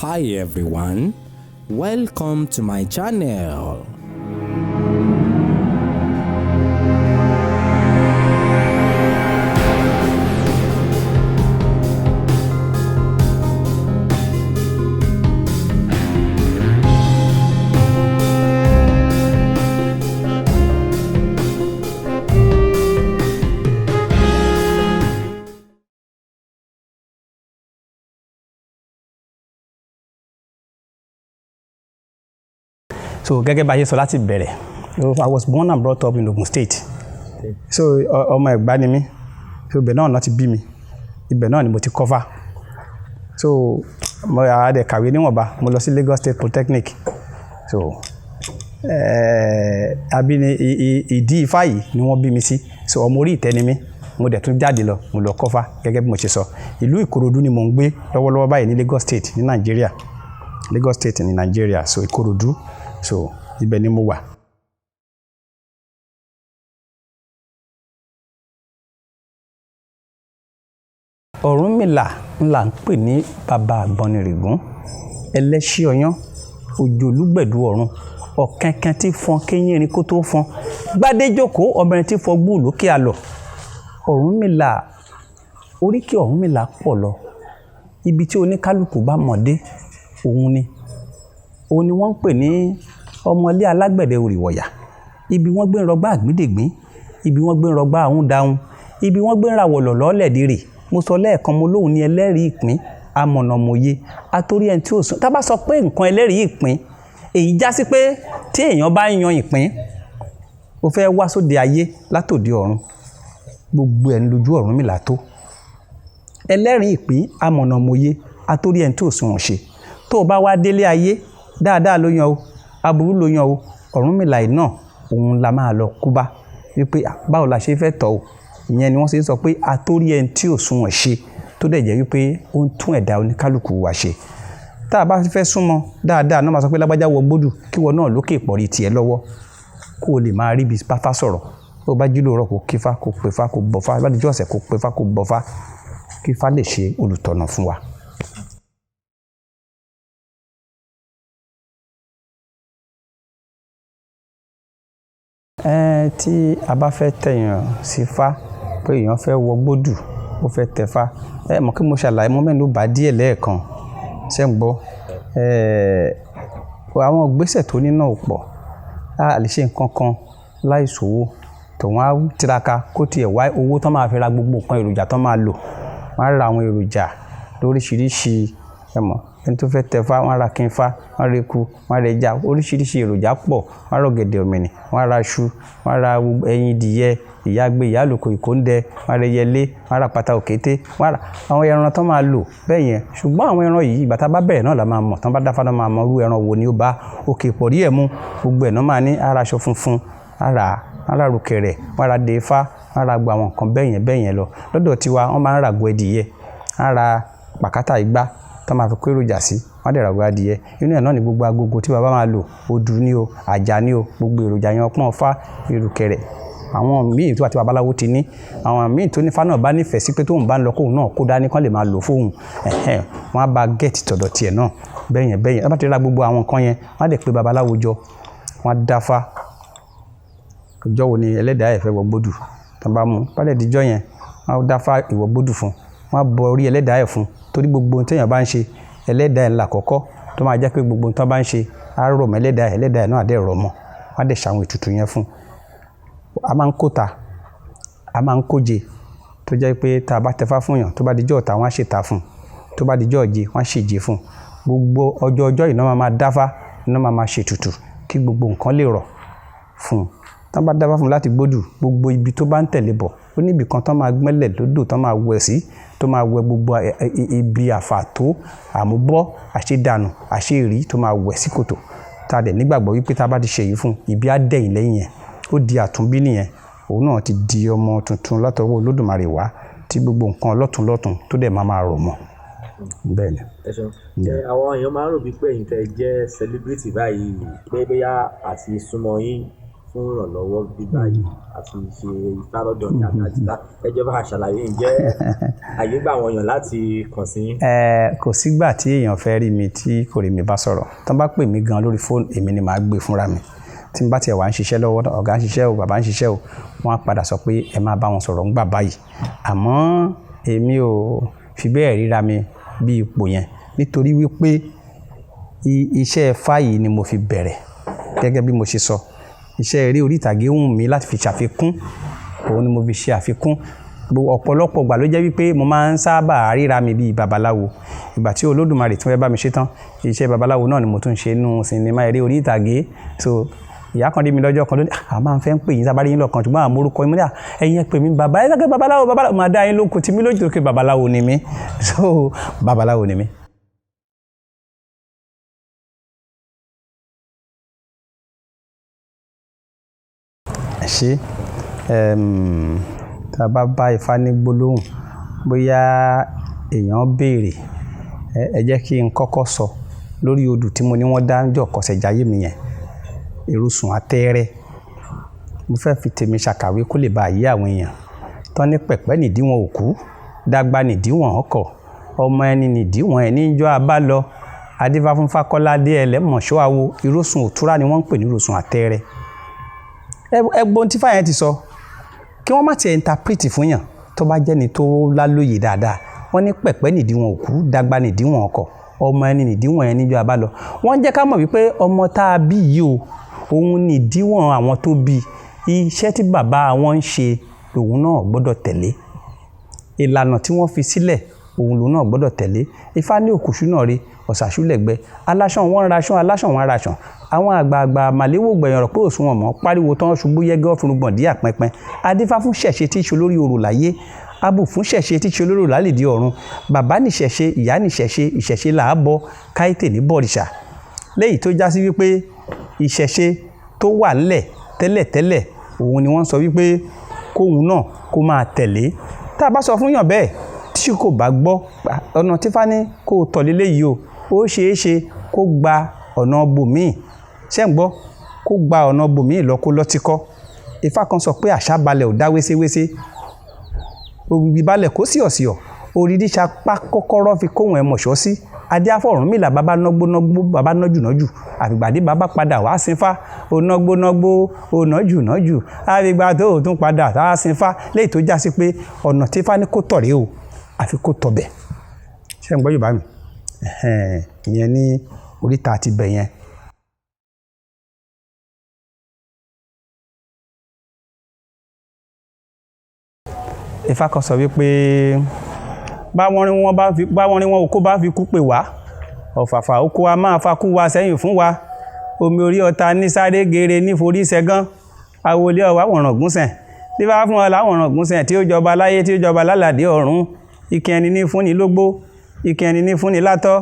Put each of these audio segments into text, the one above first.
Hi everyone, welcome to my channel. So gẹ́gẹ́ bá a ṣe sọ láti bẹ̀rẹ̀, I was born and brought up in Ogun State. So ọmọ Ẹ̀gbá ni mí. So ibẹ̀ náà ti bí mi, ibẹ̀ náà ni mo ti cover. So mo dẹ̀ kàwé níwọ̀nba, mo lọ sí Lagos State Polytechnic. So abíni ìdí ifá yìí ni wọ́n bí mi sí. So ọmọ orí ìtẹ́ ni mí. Mo dẹ̀ tún jáde lọ, mo lọ kọ́fá gẹ́gẹ́ bí mo ṣe sọ. Ìlú Ìkòròdú ni mò ń gbé lọ́wọ́lọ́wọ́ báyìí ní Lagos State ní Nàìjíríà, Lagos State ní Nàìjíríà. So Ìkòròdú, so ibẹ̀ ni mo wà. Ọ̀rúnmìlà ńlá ń pè ní bàbá àgbọnnìrègún, ẹlẹ́ṣin ọyán, òjòlúgbẹ̀dù ọ̀run, ọ̀kẹ́kẹ́ tí fọn kéyìnrín kó tó fọn, gbadéjókòó ọmọrin tí fọ gbúù lókè àlọ́. Ọ̀rúnmìlà, oríkì Ọ̀rúnmìlà pọ̀ lọ. Ibi tí oníkálukú bá mọ̀ dé, òun ni. Òun ni wọ́n ń pè ní ọmọlé alágbẹ̀dẹ òrìwọ̀yà. Ibi wọ́n gbé ń rọgbá àgbíndègbín, ibi wọ́n gbé ń rọgbá àhúndáhun, ibi wọ́n gbé ń rawọ̀lọ̀ lọ́lẹ̀dẹ̀rẹ̀. Mo sọ lẹ́ẹ̀kan, mo lóhùn ní ẹlẹ́rìí ìpín, amọ̀nàmòye, atórí ẹni tí ò sùn. Tá bá sọ pé nǹkan ẹlẹ́rìí ìpín, èyí já sí pé tí èèyàn bá ń yan ìpín, ó fẹ́ wá sóde ayé látòde ọ̀run, gbogbo ẹ̀ ń lójú Ọ̀rúnmìlà tó. Ẹlẹ́rìí ìpín, amọ̀nàmòye, atórí ẹni tí ò sùn ṣe. Tó o bá wá délé ayé, dáadáa ló yan o, aburú ló yan o, Ọ̀rúnmìlà yìí náà òun la máa lọ kú bá, wípé báwo la ṣe fẹ́ tọ̀ o. Ìyẹn ni wọ́n ṣe ń sọ pé atórí ẹni tí ò sunwọ̀n ṣe, tó dẹ̀ jẹ́ wípé ó ń tún ẹ̀dá oníkálukú wa ṣe. Tá a bá fẹ́ súnmọ́ dáadáa náà, máa sọ pé lágbájá wọ gbódù, kí wọ́n náà lókè ìpọ̀rí tiẹ̀ lọ́wọ́, kó o lè máa rí bí báfá sọ̀rọ̀. Tó o bá jí lóòrọ̀, kó kífá, kó pefá, kó bọ̀fá. Bá dijọ́ ọ̀sẹ̀, kó pefá, kó bọ̀fá, kífá lè ṣe olùtọ̀nà fún wa. Tí a bá fẹ́ tẹ̀yàn sí fá, pé èèyàn fẹ́ wọ gbódù, ó fẹ́ tẹ̀fá, ẹ mọ̀ kí mo ṣàlàyé, mo mẹ́nu bà díẹ̀ lẹ́ẹ̀kan. Ṣé ń gbọ́? Àwọn ìgbésẹ̀ tó ní náà ò pọ̀. A lè ṣe nǹkan kan láì ṣòwò. Tòun á tiraka kó tiẹ̀ wá owó tó máa fi ra gbogbo nǹkan èròjà tó máa lò. Wọ́n á ra àwọn èròjà lóríṣiríṣi. Ẹ mọ̀, ẹni tó fẹ́ tẹ̀fá, wọ́n á ra kínfá, wọ́n á ra eku, wọ́n á ra ẹja, oríṣiríṣi èròjà pọ̀. Wọ́n á ra ọ̀gẹ̀dẹ̀ ọ̀mìnì, wọ́n á ra iṣu, wọ́n á ra ẹyin ìdìyẹ, ìyágbé, ìyálòkò, ìkóńdẹ, wọ́n á ra ẹyẹlé, wọ́n á ra pata òkété, wọ́n á ra àwọn ẹran tó máa lò bẹ́ẹ̀ yẹn. Ṣùgbọ́n àwọn ẹran yìí, ìgbà tá a bá bẹ̀rẹ̀ náà la máa mọ̀. Tán bá dáfá náà máa mọ irú ẹran wo ni ó bá òkè pọ̀rí ẹ̀ mú. Gbogbo ẹ̀ náà máa ní ara aṣọ funfun, ara rùkẹ̀rẹ̀, wọ́n á ra dèéfá, wọ́n á ra gbogbo àwọn nǹkan bẹ́ẹ̀ yẹn bẹ́ẹ̀ yẹn lọ. Lọ́dọ̀ tiwa, wọ́n máa ń ra àgbo ẹdìyẹ, wọ́n á ra pàkátà igbá tó máa fi kó èròjà sí, wọ́n á dẹ̀ ra àgbo adìyẹ. Inú ẹ̀ náà ni gbogbo agogo tí bàbá máa lò, odù ni o, àjà ni o, gbogbo èròjà yẹn, ọpọ́n fá, ìrùkẹ̀rẹ̀. Àwọn míì tó àti babaláwo ti ní, àwọn míì tó ní fá náà bá nífẹ̀ẹ́ sí pé tóun bá ń lọ kóun náà kó dání kán lè máa lò fóun. Wọ́n á bá gẹ̀ẹ́tì tọ̀dọ̀ tiẹ̀ náà bẹ́ẹ̀ yẹn bẹ́ẹ̀ yẹn. Wọ́n bá ti ra gbogbo àwọn nǹkan yẹn, wọ́n á dẹ̀ pé babaláwo jọ, wọ́n á dáfá. Ọjọ́ wo ni ẹlẹ́dàá ẹ̀ fẹ́ wọ gbódù? Tán bá mú, bá dẹ̀ dijọ́ yẹn, wọ́n á dáfá ìwọ gbódù fún un. Wọ́n á bọ orí ẹlẹ́dàá ẹ̀ fún un. Torí gbogbo ohun tí èèyàn bá ń ṣe, ẹlẹ́dàá ẹ̀ ńlá kọ́kọ́ tó máa jẹ́ pé gbogbo ohun tí wọ́n bá ń ṣe á rọ̀ mọ́ ẹlẹ́dàá ẹ̀, ẹlẹ́dàá ẹ̀ náà á dẹ̀ rọ̀ mọ́. Wọ́n á dẹ̀ ṣàwọn ètùtù yẹn fún un. A máa ń kóta, a máa ń kóje, tó jẹ́ pé tá a bá tẹfá fún èèyàn, tó bá dijọ́ ọ̀tá, wọ́n á ṣètà fún un. Tó bá dijọ́ ọ̀je, wọ́n á ṣèje fún un. Gbogbo ọjọ́ ọjọ́ yìí náà máa dáfá, náà máa ṣètùtù kí gbogbo nǹkan lè rọ̀ fún un. Tán bá dáfá fún un láti gbódù, gbogbo ibi tó bá ń tẹ̀lé bọ̀, ó ní ibì kan tán máa gbẹ́lẹ̀ lódò tán máa wẹ̀ sí, tó máa wẹ gbogbo ibi àfàtó, àmúbọ́, àṣedànù, àṣeèrí tó máa wẹ̀ sí kòtò. Tá a dẹ̀ nígbàgbọ́ wípé tá a bá ti ṣe èyí fún un, ibi á dẹ̀yìn lẹ́yìn ẹ̀. Ó di àtúnbí nìyẹn. Òun náà ti di ọmọ tuntun látọwọ́ Olódùmarè wá, tí gbogbo nǹkan lọ́tùn lọ́tùn tó dẹ̀ máa máa rọ̀ mọ́. Bẹ́ẹ̀ ni. Ẹ ṣeun. Àwọn èèyàn máa ń rò wípé ẹ̀yin tẹ́ jẹ́ celebrity báyìí, pé bóyá àti súnmọ́ yín fún ìrànlọ́wọ́ gbígbà yìí àti ṣe ifá lọ́dọ̀ ní àtàjìlá. Ẹ jẹ́ bá a ṣàlàyé, ǹjẹ́ àyè gbà wọ́n yàn láti kàn sí yín? Kò sígbà tí èèyàn fẹ́ rí mi tí kò rí mi bá sọ̀rọ̀. Tán bá pè mí gan lórí fóònù, èmi ni màá gbé fúnra mi. Tí n bá tiẹ̀ wá ń ṣiṣẹ́ lọ́wọ́, ọ̀gá ń ṣiṣẹ́ o, bàbá ń ṣiṣẹ́ o, wọ́n á padà sọ pé ẹ máa bá wọn sọ̀rọ̀ ńgbà báyìí. Àmọ́ èmi ò fi bẹ́ẹ̀ ríra mi bí ipò yẹn, nítorí wípé iṣẹ́ ifá yìí ni mo fi bẹ̀rẹ̀. Gẹ́gẹ́ bí mo ṣe sọ, iṣẹ́ eré orí ìtàgé wù mí láti fi ṣàfikún, òun ni mo fi ṣe àfikún. Ọ̀pọ̀lọpọ̀ ìgbà ló jẹ́ wípé mo máa ń sábà ríra mi bí babaláwo. Ìgbà tí Olódùmarè tún fẹ́ bá mi ṣe tán, iṣẹ́ babaláwo náà ni mo tún ṣe nínú sinimá eré orí ìtàgé. So ìyá kan rí mi lọ́jọ́ kan lónìí, a máa ń fẹ́ ń pè yín, sábà rí yín lọ́kàn, ṣùgbọ́n àmọ́ orúkọ yín, mo ní, ẹ̀yin ẹ pè mí bàbá, ẹ sọ pé babaláwo, babaláwo, máa dá yín lóko tí mi lójú tó pé babaláwo ni mí. So babaláwo ni mí. Ẹ ṣé, tí a bá bá ifá ní gbólóhùn, bóyá èèyàn béèrè, ẹ jẹ́ kí n kọ́kọ́ sọ lórí odù tí mo ní wọ́n dá ń jọ kọsẹ̀jáyé mi yẹn, Ìrosùn Atẹ́rẹ́. Mo fẹ́ fi tèmi ṣàkàwé kó lè bá yé àwọn èèyàn. Tán ní pẹ̀pẹ́ nìdíwọ̀n òkú, dàgbà nìdíwọ̀n ọkọ̀, ọmọ ẹni nìdíwọ̀n ẹni ń jọ abá lọ. Adífá fún Fákọ́ládé ẹlẹ́mọ̀ṣọ́ awo, Ìrosùn òtúrá ni wọ́n ń pè ní Ìrosùn Atẹ́rẹ́. Ẹ gbọ́ ohun tí ifá yẹn ti sọ, kí wọ́n má ti interpret fún yàn tó bá jẹ́ni tó lálóye dáadáa. Wọ́n ní pẹ̀pẹ́ nìdíwọ̀n òkú, dàgbà nìdíwọ̀n ọkọ̀, ọmọ ẹni nìdíwọ̀n ẹni jọ abá lọ. Wọ́n jẹ́ ká mọ̀ wípé ọmọ tá a bí yìí o, òun nìdíwọ̀n àwọn tó bí. Iṣẹ́ tí bàbá wọn ń ṣe lòun náà gbọ́dọ̀ tẹ̀lé. Ìlànà tí wọ́n fi sílẹ̀ òun lòun náà gbọ́dọ̀ tẹ̀lé. Ifá ní òkùṣù náà rí, ọ̀sàṣù lẹ̀gbẹ́. Aláṣàn wọ́n ń raṣán, aláṣàn wọ́n ń raṣàn. Àwọn àgbààgbà màléwò gbẹ̀yìn ọ̀rọ̀ pé òsùnwọ̀n mọ́, pariwo tán ṣubú yẹ́gẹ́ ọ̀fun gbọ̀n díà pẹnpẹn. Adífá fún ṣẹ̀ṣe tí í ṣe olórí orò láyé. Abù fún ṣẹ̀ṣe tí í ṣe olórí orò lálìdí ọ̀run. Bàbá ní ṣẹ̀ṣe, ìyá ní ṣẹ̀ṣe, ìṣẹ̀ṣe là á bọ, káìtè ní bọ̀rìṣà. Léyìí tó já sí wípé ìṣẹ̀ṣe tó wà ńlẹ̀ tẹ́lẹ̀tẹ́lẹ̀, òun ni wọ́n sọ wípé kóun náà kó máa tẹ̀lé. Tá a bá sọ fún yàn bẹ́ẹ̀ tí kò bá gbọ́, ọ̀nà tí Ifá ní kó tọ̀ léléyìí o, ó ṣe é ṣe kó gba ọ̀nà bòmíì. Ṣé ń gbọ́? Kó gba ọ̀nà bòmíì lọ kó lọ́tíkọ́. Ifá kan sọ pé àṣà balẹ̀ ò dá wéséwésé. Òwìwí balẹ̀ kó sí ọ̀sìọ̀. Òrìrì ṣapá kọ́kọ́rọ́ fi kóhun ẹ̀ mọ̀ṣọ́ sí. Adé afọ̀rúnmìlà bàbá nágbónágbó, bàbá nájùnájù. Àfìgbà dé bàbá padà wá sinfá. Ó nágbónágbó, ó nájùnájù. Àfìgbà tó tún padà wá sinfá. Léyìí tó já sí pé ọ̀nà tí Ifá ní kó tọ̀ rèé o, àfi kó tọ̀ bẹ̀. Ṣé ń gbọ́ Yorùbá mi? Ìyẹn ní oríta àti ibẹ̀ yẹn. Ifá kan sọ wípé báwọn rí wọn bá fi, báwọn rí wọn oko bá fi kú pè wá. Ọ̀fàfà oko a máa fa kú wa sẹ́yìn fún wa. Omi orí ọta ní sáré geere ní forí ṣẹ́gán. Awolé ọwá wọ̀nràn gúnṣẹ̀. Tí bá fún ọ láwọ̀nràn gúnṣẹ̀ tí ó jọba láyé tí ó jọba lálàdé ọ̀run. Ìkẹ́ ẹni ní fúnni lógbó, ìkẹ́ ẹni ní fúnni látọ́,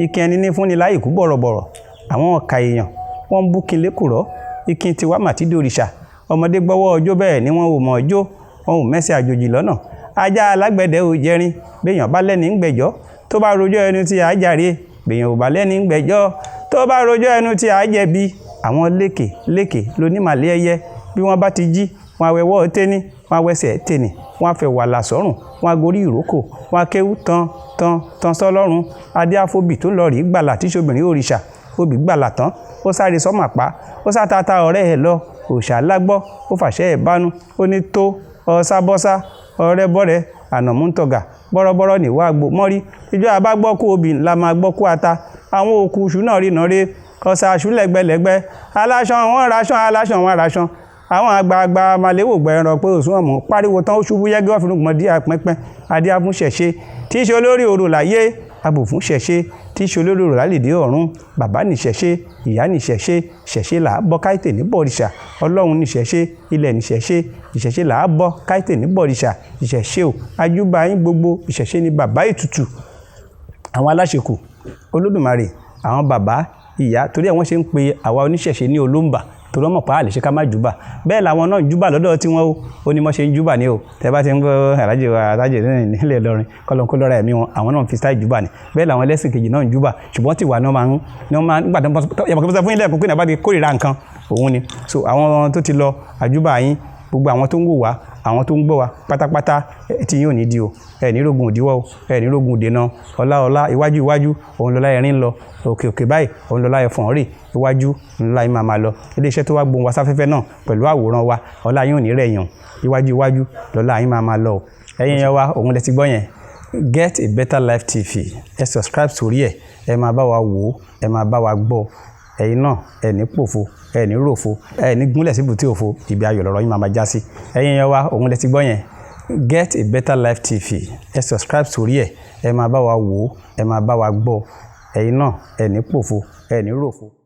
ìkẹ́ ẹni ní fúnni láìkú bọ̀rọ̀bọ̀rọ̀. Àwọn ọ̀kà èèyàn wọ́n ń bú kin lékùrọ́. Ìkín tiwa màtídì òrìṣà. Ọmọdé gbọ́wọ́ ọjọ́ bẹ́ẹ̀ ni wọ́n ò mọ̀ ọjọ́, wọn ò mẹ́sẹ̀ àjòjì lọ́nà. Ajá alágbẹ̀dẹ ò jẹrin, béèyàn bá lẹ́ni ń gbẹ̀jọ́, tó bá rojọ́ ẹnu tí a jàre, béèyàn ò bá lẹ́ni ń gbẹ̀jọ́, tó bá rojọ́ ẹnu tí a jẹ̀bi. Àwọn lékè lékè lonímàlé ẹyẹ, bí wọ́n bá ti jí, wọ́n á wẹwọ́ téní, wọ́n á wẹsẹ̀ téní, wọ́n á fẹ́ wàlà sọ́rùn, wọ́n á gorí ìrókò, wọ́n á kéwú tán tán tán sọ́lọ́run. Adé àfobì tó lọ rí gbàlà tí ṣobìnrin òrìṣà, obì gbàlà tán, ó sáré sọ́mà pa, ó sá tata ọ̀rẹ́ ẹ̀ lọ, òòṣà lágbọ́, ó fàṣẹ ẹ̀ bánu, ó ní tó, ọ̀sá bọ́sá, ọ̀rẹ́ bọ́rẹ́, ànàmú ń tọ̀gà, bọ́rọ́bọ́rọ́ ní wàá gbó mọ́rí. Ijó a bá gbọ́ kú obì la máa gbọ́ kú ata. Àwọn òkú iṣu náà rí nàre, ọ̀sà aṣú lẹ́gbẹ̀lẹ́gbẹ́, aláṣan wọ́n raṣan, aláṣan wọ́n raṣan. Àwọn àgbààgbà màléwò gbẹ̀rọ̀ pé òsùn ọ̀mù pariwo tán ó ṣubú yẹ́gẹ́ ọ̀fìn gbọ̀n díà pínpín. Adé afún ṣẹ̀ṣe tí í ṣe olórí orò láyé, abù fún ṣẹ̀ṣe tí í ṣe olórí orò lálìdí ọ̀run. Bàbá ní ṣẹ̀ṣe, ìyá ní ṣẹ̀ṣe, ṣẹ̀ṣe là á bọ káìtè ní bọ̀rìṣà. Ọlọ́run ní ṣẹ̀ṣe, ilẹ̀ ní ṣẹ̀ṣe, ìṣẹ̀ṣe là á bọ káìtè ní bọ̀rìṣà. Ìṣẹ̀ṣe o, ajúbà yín gbogbo, ìṣẹ̀ṣe ni bàbá ètùtù. Àwọn aláṣekù, Olódùmarè, àwọn bàbá, ìyá, torí ẹ wọ́n ṣe ń pe àwa oníṣẹ̀ṣe ní olóńbà, torí wọ́n mọ̀ pé a lè ṣe ká má júbà. Bẹ́ẹ̀ làwọn náà ń júbà lọ́dọ̀ tí wọ́n o, ó ní mọ́ ṣe ń júbà ní o. Tẹ́ bá ti ń gbọ́ Alhaji wa, Alhaji nílẹ̀ Ìlọrin, kọ́lọ́n kó lọ́ra ẹ̀mí wọn, àwọn náà ń fi style júbà ni. Bẹ́ẹ̀ làwọn ẹlẹ́sìn kejì náà ń júbà, ṣùgbọ́n tiwa ni wọ́n máa ń, ni wọ́n máa ń, nígbà tí wọ́n bá sọ, yàtọ̀ kí wọ́n sọ fún yín lẹ́ẹ̀kan pé ní a bá ti kórìíra nǹkan, Òun ni. So àwọn tó ti lọ, àjúbà yín. Gbogbo àwọn tó ń wò wá, àwọn tó ń gbọ́ wa pátápátá, tí yín ò ní di o. Ẹ ní rógun òdiwọ́ o, ẹ ní rógun òdènà. Ọlá ọlá, iwájú iwájú òun lọ́lá ẹ̀rín lọ, òkè òkè báyìí òun lọ́lá ẹ̀fọ̀n rè, iwájú ńlá yín máa máa lọ. Iléeṣẹ́ tó wá gbóhùn wa sáfẹ́fẹ́ náà pẹ̀lú àwòrán wa, ọlá yín ò ní rẹ̀yàn, iwájú iwájú lọ́lá yín máa máa lọ o. Ẹ̀yin yẹn wa, òun lẹ ti gbọ́ yẹn. Get a Better Life TV, ẹ subscribe sórí ẹ̀, ẹ máa bá wa wò ó, ẹ máa bá wa gbọ́. Ẹ̀yin náà, ẹ ní pòfo, ẹ ní ròfo, ẹ ní gúnlẹ̀ síbùtì òfo. Ibi ayọ̀ lọ̀rọ̀ yín máa máa já sí. Ẹ̀yin yẹn wa, òun lẹ ti gbọ́ yẹn. Get a Better Life TV, ẹ subscribe sórí ẹ̀, ẹ máa bá wa wò ó, ẹ máa bá wa gbọ́. Ẹ̀yin náà, ẹ ní pòfo, ẹ ní ròfo.